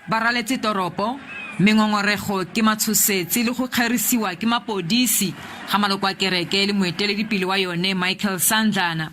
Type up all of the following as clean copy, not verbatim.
Ba raletse toropo, mme ngongorego ke matshosetsi le go kgerisiwa ke mapodisi ga maloko a kereke le moeteledipele wa yone Michael Sandlana.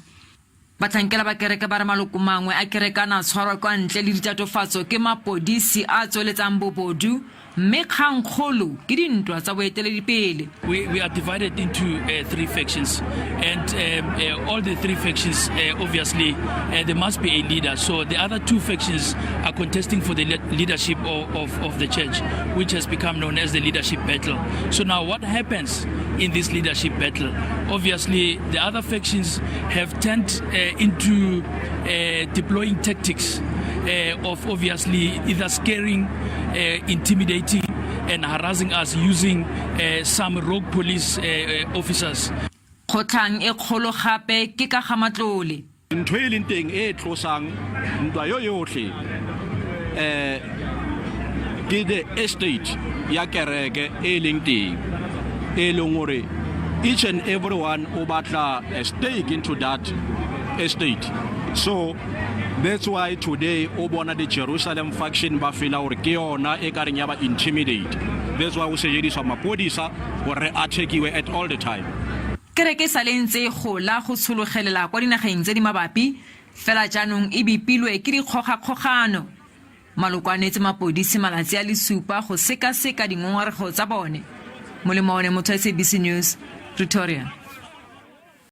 Batlhankela ba kereke ba re maloko mangwe a kereke a ne a tshwarwa kwa ntle le ditatofatso ke mapodisi a a tsweletsang bobodu mme kgangkgolo ke dintwa tsa boeteledipele. We, we are divided into uh, three factions, and um, uh, all the three factions, uh, obviously, uh, there must be a leader. So the other two factions are contesting for the leadership of, of, of the church, which has become known as the leadership battle. So now, what happens in this leadership battle? Obviously, the other factions have turned uh, into uh, deploying tactics uh, of obviously either scaring, uh, intimidating, and harassing us using uh, some rogue police uh, uh, officers. Kgotlhang e kgolo gape ke ka ga matlole. Ntho e leng teng e tlosang ntwa yo yotlhe eh ke the estate ya kereke e leng teng e leng gore each and everyone o batla a stake into that estate. So that's why today o bona the Jerusalem faction ba fela gore ke yona e ka reng ya ba intimidate. That's why o sejediswa mapodisa gore a checkiwe at all the time. Kereke e sale e ntse e gola go tshologelela kwa dinageng tse di mabapi, fela jaanong e bipilwe ke dikgogakgogano. Maloko a neetse mapodisi malatsi a le supa go sekaseka dingongorego tsa bone. Molemo one motho SABC News, Pretoria.